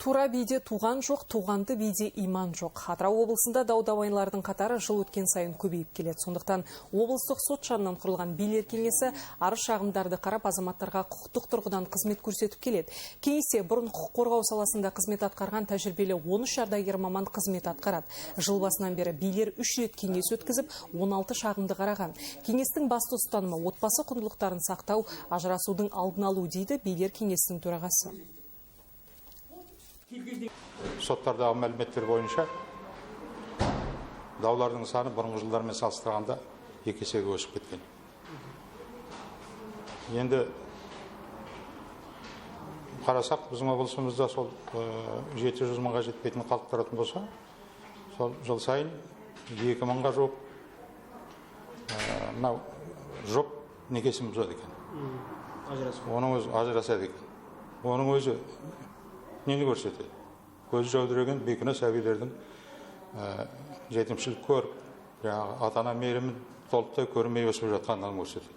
Тура биде туған жоқ, туғанды биде иман жоқ. Атырау облысында дау-дамайлардың қатары жыл өткен сайын көбейіп келеді. Сондықтан облыстық сот жанынан құрылған билер кеңесі арыз шағымдарды қарап, азаматтарға құқықтық тұрғыдан қызмет көрсетіп келеді. Кеңесте бұрын құқық қорғау саласында қызмет атқарған тәжірибелі 13 ардагер маман қызмет атқарады. Жыл басынан бері билер 3 рет кеңес өткізіп, 16 шағымды қараған. Кеңестің басты ұстанымы – отбасы құндылықтарын сақтау, ажырасудың алдын алу, дейді билер кеңесінің төрағасы. Соттардағы мәліметтер бойынша даулардың саны бұрынғы жылдармен салыстырғанда екі есеге өсіп кеткен. Енді қарасақ, біздің облысымызда сол 700 мыңға жетпейтін халық тұратын болса, сол жыл сайын 2000-ға жуық мынау жұп некесін бұзады екен. Оның өзі ажырасады екен. Оның өзі нені көрсетеді? Көзі жәудіреген бейкүнә сәбилердің жетімшілік көріп, жаңағы ата ана мейірімін толықтай көрмей өсіп жатқандығын көрсетеді.